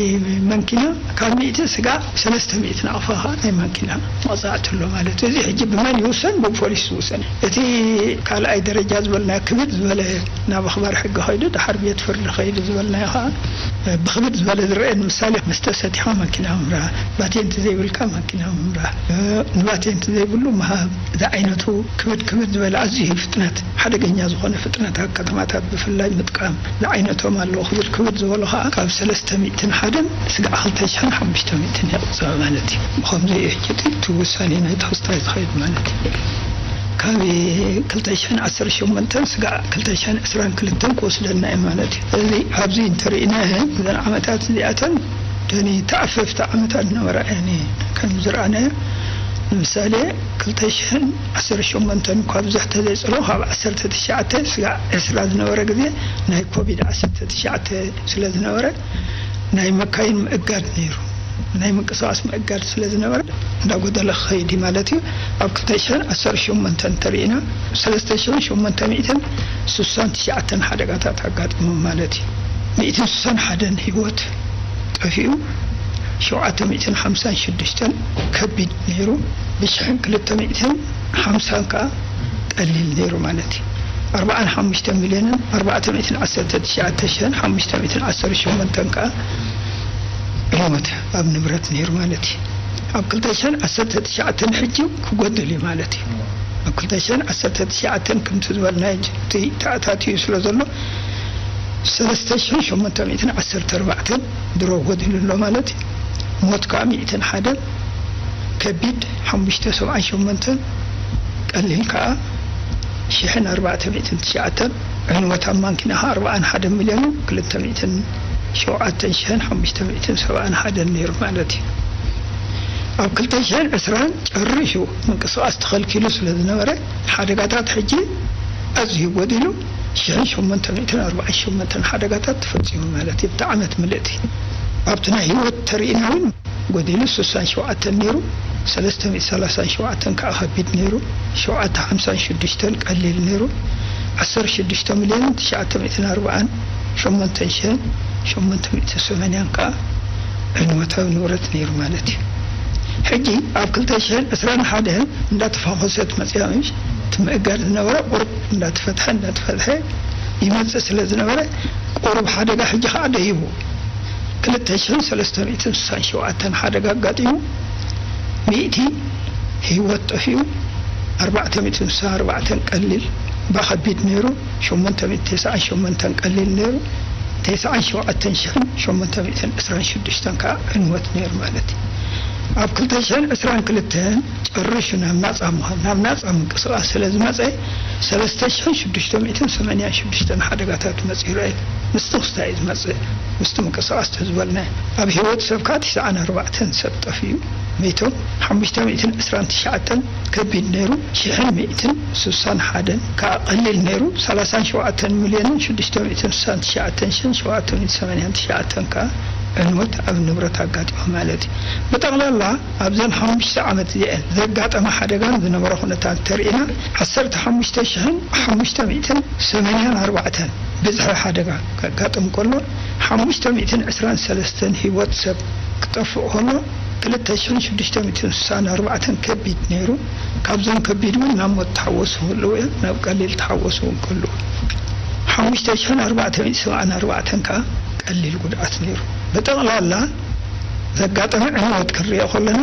መንኪና ካብ ሚእቲ ስጋዕ ሰለስተ ሚእቲ ናቕፋ ከዓ ናይ መንኪና መቕጻዕቲ ኣሎ ማለት እዩ። እዚ ሕጂ ብመን ይውሰን? ብፖሊስ ይውሰን። እቲ ካልኣይ ደረጃ ዝበልና ክብድ ዝበለ ናብ ኣኽባር ሕጊ ከይዱ ድሓር ቤት ፍርዲ ከይዱ ዝበልናዮ ከዓ ብክብድ ዝበለ ዝረአ፣ ንምሳሌ መስተ ሰቲኻ መኪና ምምራህ፣ ባቴንት ዘይብልካ መኪና ምምራህ፣ ንባቴንት ዘይብሉ ምሃብ፣ ዝዓይነቱ ክብድ ክብድ ዝበለ ኣዝዩ ፍጥነት፣ ሓደገኛ ዝኾነ ፍጥነት ኣብ ከተማታት ብፍላይ ምጥቃም ዝዓይነቶም ኣለዉ። ክብድ ክብድ ዝበሉ ከዓ ካብ ሰለስተ ሚእትን ሓደን ስጋዕ ክልተ ሽሕን ሓሙሽተ ሚእትን የቕጽዕ ማለት እዩ። ብኸምዚ እዩ ሕጂ እቲ ውሳኔ ናይ ተኸስታይ ዝኸይድ ማለት እዩ። ካብ ክልተ ሽሕን ዓሰርተ ሸሞንተን ስጋዕ ክልተ ሽሕን ዕስራን ክልተን ክወስደና እዩ ማለት እዩ። እዚ ኣብዚ እንተርኢና እዘን ዓመታት እዚኣተን ደኒ ተኣፈፍቲ ዓመታት ነበራ እየን። ከም ዝረኣናዮ ንምሳሌ ክልተ ሽሕን ዓሰርተ ሸሞንተን እኳ ብዙሕ ተዘይጸሎ ካብ ዓሰርተ ትሽዓተ ስጋዕ ዕስራ ዝነበረ ግዜ ናይ ኮቪድ ዓሰርተ ትሽዓተ ስለ ዝነበረ ናይ መካይን ምእጋድ ነይሩ። ናይ ምንቅስቃስ ምእጋድ ስለ ዝነበረ እንዳጎደለ ክኸይድ እዩ ማለት እዩ። ኣብ ክልተ ሽሕን ዓሰርተ ሸሞንተን እንተርኢና ሰለስተ ሽሕን ሸሞንተ ሚእትን ስሳን ትሽዓተን ሓደጋታት ኣጋጢሞም ማለት እዩ። ሚእትን ስሳን ሓደን ህይወት ጠፊኡ፣ ሸውዓተ ሚእትን ሓምሳን ሽዱሽተን ከቢድ ነይሩ፣ ብሽሕን ክልተ ሚእትን ሓምሳን ከዓ ቀሊል ነይሩ ማለት እዩ። ኣርባዓን ሓሙሽተ ሚልዮንን ኣርባዕተ ሚእትን ዓሰርተ ትሽዓተ ሽሕን ሓሙሽተ ሚእትን ዓሰርተ ሸሞንተን ከዓ ዕንወት ኣብ ንብረት ነይሩ ማለት እዩ። ኣብ ክልተ ሽሕን ዓሰርተ ትሽዓተን ሕጂ ክጎድል እዩ ማለት እዩ። ኣብ ክልተ ሽሕን ዓሰርተ ትሽዓተን ከምቲ ዝበልናዮ እቲ ተኣታትዩ ስለ ዘሎ ሰለስተ ሽሕን ሸሞንተ ሚእትን ዓሰርተ ኣርባዕተን ድሮ ጎዲሉ ኣሎ ማለት እዩ። ሞት ከዓ ሚእትን ሓደን፣ ከቢድ ሓሙሽተ ሰብዓን ሸሞንተን፣ ቀሊል ከዓ ሽሕን ኣርባዕተ ሚእትን ትሽዓተን፣ ዕንወት ኣብ ማንኪና ከዓ ኣርባዓን ሓደን ሚልዮንን ክልተ ሚእትን ሸውዓተን ሽሕን ሓሙሽተ ሚእትን ሰብዓን ሓደን ነይሩ ማለት እዩ። ኣብ ክልተ ሽሕን ዕስራን ጨሪሹ ምንቅስቃስ ተኸልኪሉ ስለ ዝነበረ ሓደጋታት ሕጂ ኣዝዩ ጎዲሉ ሽሕን ሸሞንተ ሚእትን ኣርባዓን ሸሞንተን ሓደጋታት ተፈጺሙ ማለት እዩ። ብቲ ዓመት ምልእቲ ኣብቲ ናይ ህይወት ተርኢና እውን ጎዲሉ ስሳን ሸውዓተን ነይሩ፣ ሰለስተ ሚእቲ ሰላሳን ሸውዓተን ከዓ ከቢድ ነይሩ፣ ሸውዓተ ሓምሳን ሽዱሽተን ቀሊል ነይሩ፣ ዓሰርተ ሽዱሽተ ሚልዮንን ትሽዓተ ሚእትን ኣርባዓን ሸሞንተን ሽሕን ሸሞንተ ሚእትን ሰማንያን ከዓ ዕንወታዊ ንብረት ነይሩ ማለት እዩ። ሕጂ ኣብ ክልተ ሽሕን ዕስራን ሓደን እንዳተፋኾሰት መፅያ ምሽ እቲ ምእጋድ ዝነበረ ቁሩብ እንዳተፈትሐ እንዳተፈትሐ ይመፅእ ስለ ዝነበረ ቁሩብ ሓደጋ ሕጂ ከዓ ደይቡ ክልተ ሽሕን ሰለስተ ሚእትን ስሳን ሸውዓተን ሓደጋ ኣጋጢሙ ሚእቲ ህይወት ጠፊኡ ኣርባዕተ ሚእትን ስሳን ኣርባዕተን ቀሊል ባኸቢድ ነይሩ ሸሞንተ ሚእትን ተስዓን ሸሞንተን ቀሊል ነይሩ ተስዓን ሸውዓተን ሽሕን ሸሞንተ ሚእትን ዕስራን ሽዱሽተን ከዓ ዕንወት ነይሩ ማለት እዩ። ኣብ ክልተ ሽሕን ዕስራን ክልተን ጨሪሹ ናብ ናፃ ምዃን ናብ ናፃ ምንቅስቃስ ስለ ዝመፀ ሰለስተ ሽሕን ሽዱሽተ ሚእትን ሰማንያን ሽዱሽተን ሓደጋታት መፂኡ ረኣዩ። ምስቲ ክስታይ እዩ ዝመፅእ ምስቲ ምንቅስቃስ ተዝበልና ኣብ ህይወት ሰብ ከዓ ትስዓን ኣርባዕተን ሰብ ጠፊኡ መይቶም ሓሙሽተ ሚእትን ዕስራን ትሽዓተን ከቢድ ነይሩ ሽሕን ሚእትን ስሳን ሓደን ከዓ ቀሊል ነይሩ ሰላሳን ሸውዓተን ሚልዮንን ሽዱሽተ ሚእትን ስሳን ትሽዓተን ሽሕን ሸውዓተ ሚእትን ሰማንያን ትሽዓተን ከዓ ዕንወት ኣብ ንብረት ኣጋጢሙ ማለት እዩ። ብጠቕላላ ኣብዘን ሓሙሽተ ዓመት እዚአን ዘጋጠመ ሓደጋን ዝነበረ ኩነታት ተርኢና ዓሰርተ ሓሙሽተ ሽሕን ሓሙሽተ ሚእትን ሰማንያን ኣርባዕተን ብዝሒ ሓደጋ ከጋጥም ከሎ ሓሙሽተ ሚእትን ዕስራን ሰለስተን ህይወት ሰብ ክጠፍእ ከሎ ክልተ ሽሕን ሽዱሽተ ሚእትን ስሳን ኣርባዕተን ከቢድ ነይሩ። ካብዞም ከቢድ እውን ናብ ሞት ተሓወሱ ክህልዉ እዮም ናብ ቀሊል ተሓወሱ እውን ክህልዉ ሓሙሽተ ሽሕን ኣርባዕተ ሚእትን ሰብዓን ኣርባዕተን ከዓ ቀሊል ጉድኣት ነይሩ። ብጠቕላላ ዘጋጠመ ዕንወት ክንሪኦ ከለና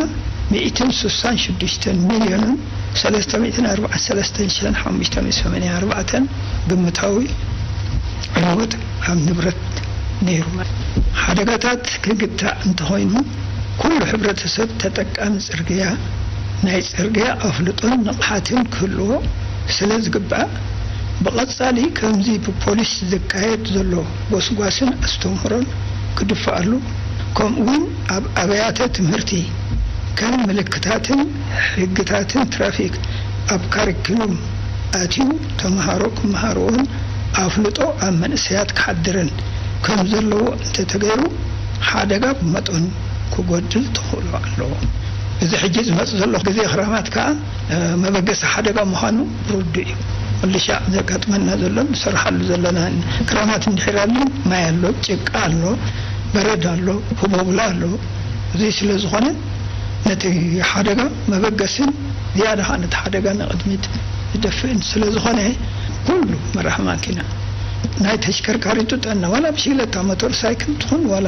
ሚእትን ስሳን ሽዱሽተን ሚልዮንን ሰለስተ ሚእትን ኣርባዓን ሰለስተን ሽሕን ሓሙሽተ ሚእትን ሰማንያን ኣርባዕተን ግምታዊ ዕንወት ኣብ ንብረት ነይሩ። ሓደጋታት ክግታእ እንተኾይኑ፣ ኩሉ ሕብረተሰብ ተጠቃሚ ጽርግያ፣ ናይ ጽርግያ ኣፍልጦን ንቕሓትን ክህልዎ ስለ ዝግባእ፣ ብቐጻሊ ከምዚ ብፖሊስ ዝካየድ ዘሎ ጎስጓስን ኣስተምህሮን ክድፍኣሉ፣ ከምኡውን ኣብ ኣብያተ ትምህርቲ ከም ምልክታትን ሕግታትን ትራፊክ ኣብ ካሪክሉም ኣትዩ፣ ተመሃሮ ክመሃርዎን ኣፍልጦ ኣብ መንእሰያት ክሓድርን ከም ዘለዎ እንተተገይሩ፣ ሓደጋ ብመጠኑ ክጎድል ተኽእሎ ኣለዎ። እዚ ሕጂ ዝመጽእ ዘሎ ግዜ ክራማት ከኣ፣ እ፣ መበገሲ ሓደጋ ምዃኑ ርዱእ እዩ። ኩሉ ሻዕ ዘጋጥመና ዘሎን ንሰርሓሉ ዘለናን፣ ክራማት እንድሕር ኣሎ፣ ማይ ኣሎ፣ ጭቃ ኣሎ፣ በረድ ኣሎ፣ ህቦብላ ኣሎ። እዚ ስለ ዝኾነ፣ ነቲ ሓደጋ መበገስን ዝያዳ ኸኣ ነቲ ሓደጋ ንቕድሚት ዝደፍእን ስለ ዝኾነ፣ ኩሉ መራሒ ማኪና፣ ናይ ተሽከርካሪቱ ጥዕና፣ ዋላ ብሽግለታ፣ ሞተር ሳይክል ትኹን፣ ዋላ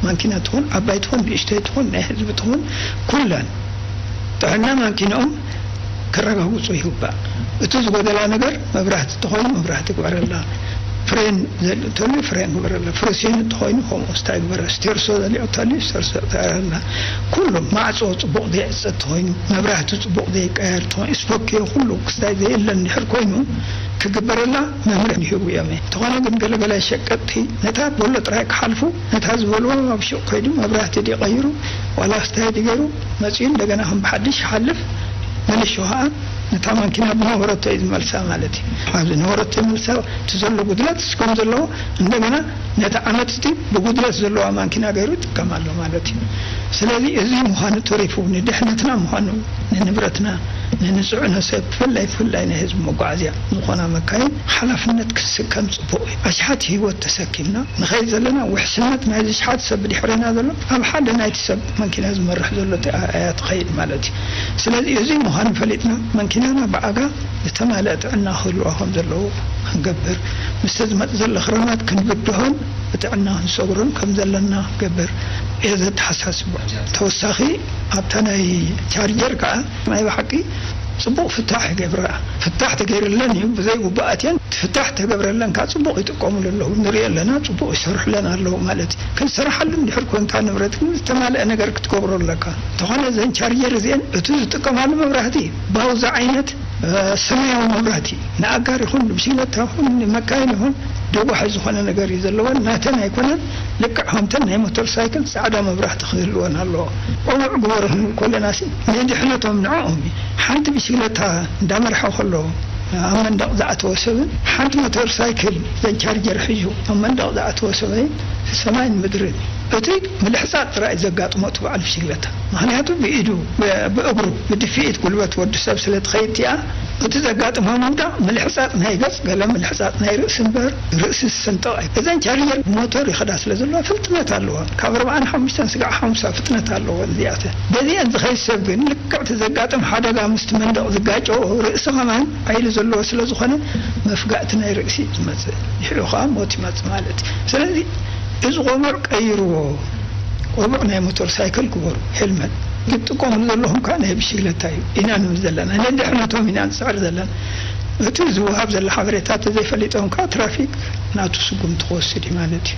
ማኪና ትኹን፣ ዓባይ ትኹን፣ ንእሽተይ ትኹን፣ ናይ ህዝቢ ትኹን፣ ኩለን ጥዕና ማኪንኦም ከረጋግጹ ይግባእ። እቲ ዝጎደላ ነገር መብራህቲ ተኾይኑ መብራህቲ ግበረላ፣ ፍሬን ዘልእተሉ ፍሬን ግበረላ፣ ፍረሴን እንተኾይኑ ከምኡ ስታይ ግበረ፣ ስቴርሶ ዘልእተሉ ስቴርሶ ግበረላ። ኩሉ ማዕጾ ጽቡቕ ዘይዕጸ እንተኾይኑ፣ መብራህቲ ጽቡቕ ዘይቀየር እንተኾይኑ፣ ስፖኪዮ ኩሉ ክስታይ ዘየለ እንድሕር ኮይኑ ክግበረላ መምርሒ ይህቡ እዮም። እንተኾነ ግን ገለገለ ሸቀጥቲ ነታ በሎ ጥራይ ክሓልፉ፣ ነታ ዝበልዎ ኣብ ሹቕ ከይዱ መብራህቲ ድዩ ቀይሩ ዋላ ስታይ ድዩ ገይሩ መጺኡ እንደገና ከም ብሓድሽ ይሓልፍ፣ መሊሹ ኸኣ ነታ ማኪና ብነበረቶ እዩ ዝመልሳ ማለት እዩ። ኣብ ዝነበረቶ ይመልሳ፣ እቲ ዘሎ ጉድለት ከም ዘለዎ እንደገና ነቲ ዓመጽቲ ብጉድለት ዘለዋ ማኪና ገይሩ ይጥቀም ኣሎ ማለት እዩ። ስለዚ እዚ ምዃኑ ተሪፉ ንድሕነትና ምዃኑ፣ ንንብረትና፣ ንንጽዕኖ ሰብ፣ ብፍላይ ብፍላይ ናይ ህዝቢ መጓዓዝያ ዝኾና መካይን ሓላፍነት ክስከም ጽቡቕ እዩ። ኣሽሓት ህይወት ተሰኪምና ንኸይድ ዘለና፣ ውሕስነት ናይዚ ኣሽሓት ሰብ ብድሕሬና ዘሎ ኣብ ሓደ ናይቲ ሰብ ማኪና ዝመርሕ ዘሎ እያ ትኸይድ ማለት እዩ። ስለዚ እዚ ምዃኑ ፈሊጥና፣ ማኪናና ብኣጋ ዝተማልአ ጥዕና ክህልዋ ከም ዘለዎ ክንገብር፣ ምስቲ ዝመጽእ ዘሎ ክረማት ክንብድሆን ብጥዕና ክንሰግሮን ከም ዘለና ክገብር እየ ዘተሓሳስቦ። ተወሳኺ ኣብታ ናይ ቻርጀር ከኣ ናይ ብሓቂ ጽቡቕ ፍታሕ ይገብራ። ፍታሕ ተገይርለን እዩ፣ ብዘይ ግቡእ ኣትየን ፍታሕ ተገብረለን ከኣ ጽቡቕ ይጥቀሙሉ ኣለዉ፣ ንሪኦ ኣለና፣ ጽቡቕ ይሰርሑለን ኣለዉ ማለት እዩ። ከይሰራሓሉ እንድሕር ኮንታ ንብረት ግን ዝተማልአ ነገር ክትገብሮ ኣለካ። እንተኾነ እዘን ቻርጀር እዚአን እቲ ዝጥቀማሉ መብራህቲ ባውዛ ዓይነት፣ እ፣ ሰማያዊ መብራህቲ ንኣጋር ይኹን ንብሽግለታ ይኹን ንመካይን ይኹን ደጓሒ ዝኾነ ነገር እዩ ዘለወን። ናተን ኣይኮነን፣ ልክዕ ከምተን ናይ ሞተር ሳይክል ጻዕዳ መብራህቲ ክህልወን ኣለዎ። ቆሙዕ ግበሩ ክንብል ከለናሲ ንድሕነቶም ንዕኦም እዩ። ሓንቲ ብሽግለታ እንዳመርሐ ከሎ ኣብ መንደቕ ዝኣተወ ሰብን ሓንቲ ሞተር ሳይክል ዘን ቻርጀር ሒዙ ኣብ መንደቕ ዝኣተወ ሰብን ሰማይን ምድርን። እቲ ምልሕጻጥ ጥራይ ዘጋጥሞ እቲ በዓል ብሽግለታ። ምኽንያቱ ብኢዱ፣ ብ-፣ ብእግሩ፣ ብድፍኢት ጉልበት ወዲ ሰብ ስለ ትኸይድ እቲኣ፣ እቲ ዘጋጥማ ምውዳቕ ምልሕጻጥ ናይ ገጽ፣ ገለ ምልሕጻጥ ናይ ርእሲ እምበር፣ ርእሲ ዝስንጠቕ ኣይ-፣ እዘን ቻርጀር ብሞተር ይኸዳ ስለ ዘለዋ ፍጥነት ኣለዋ። ካብ ኣርባዓን ሓሙሽተን ስጋዕ ሓሙሳ ፍጥነት ኣለወን እዚኣተን። በዚአን ዝኸይድ ሰብ ግን ልክዕ እቲ ዘጋጥም ሓደጋ ምስቲ መንደቕ ዝጋጨዎ ርእሲ ከማን ሓይሊ ዘለዎ ስለ ዝኾነ መፍጋእቲ ናይ ርእሲ እዩ ዝመጽእ። ድሕሪኡ ከኣ ሞት ይመጽእ ማለት እዩ። ስለዚ እዚ ቆሙዕ ቀይርዎ። ቆቡዕ ናይ ሞተር ሳይክል ግበሩ፣ ሄልመት። ክትጥቀምሉ ዘለኹም ከኣ ናይ ብሽግለታ እዩ ኢና ንብል ዘለና። ነድሕነቶም ኢና ንጽዕር ዘለና። እቲ ዝወሃብ ዘሎ ሓበሬታ ተዘይፈሊጦም ከኣ ትራፊክ ናቱ ስጉምቲ ክወስድ እዩ ማለት እዩ።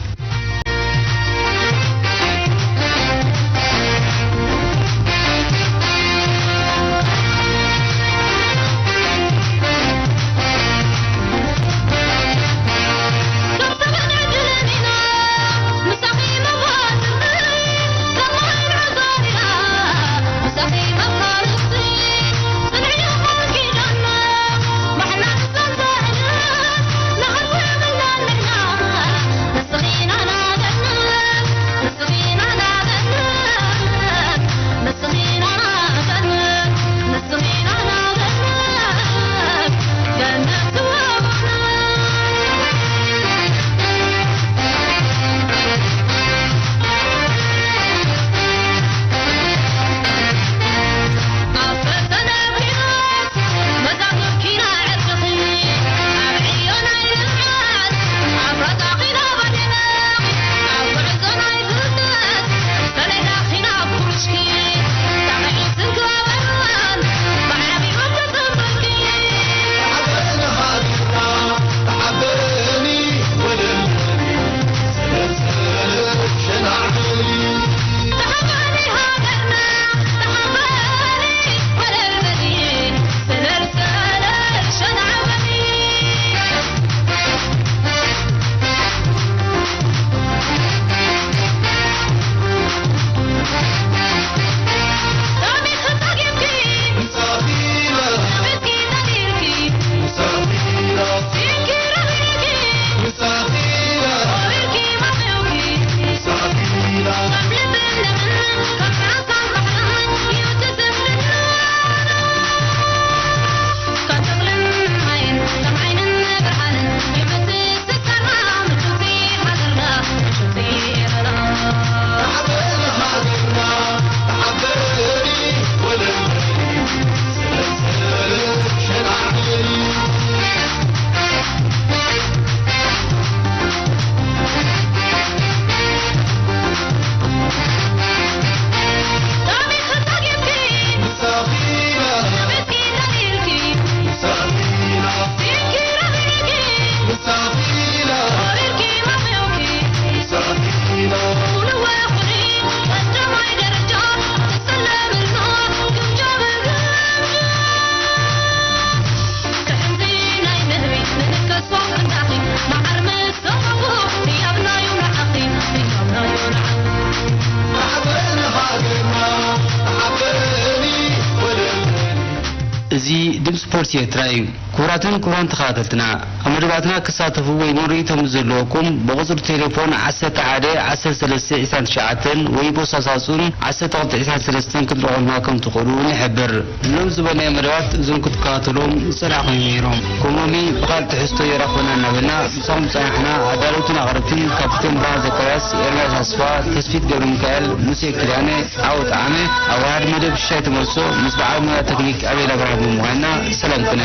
ኤርትራ እዩ። ክቡራትን ክቡራን ተኸታተልትና፣ ኣብ መደባትና ክሳተፉ ወይ እውን ርእይቶ ምስ ዘለወኩም፣ ብቁጽሪ ቴሌፎን ዓሰርተ ሓደ ዓሰርተ ሰለስተ ዕስራን ትሽዓተን ወይ ብሳሳጹን ዓሰርተ ክልተ ዕስራን ሰለስተን ክትረኽቡና ከም ትኽእሉ ንሕብር። ሎም ዝበልናዮ መደባት እዞም ክትከታተልዎም ዝጸናሕኩም እዮም ነይሮም። ከም ሎሚ ብኻልእ ትሕዝቶ የራኽበና እናበልና ምሳኹም ዝጸናሕና ኣዳለውትን ኣቕረብትን ካፒቴን ብርሃን ዘካርያስ፣ ኤርምያስ ኣስፋ፣ ተስፊት ገብረ ሚካኤል፣ ሙሴ ኪዳነ፣ ዓወት ዓመ፣ ኣብ ዋሕድ መደብ ሽሻይ ተመልሶ ምስ በዓል ሞያ ተክኒክ ኣቤል ኣብርሃ ብምዃንና ሰላም ኩነ።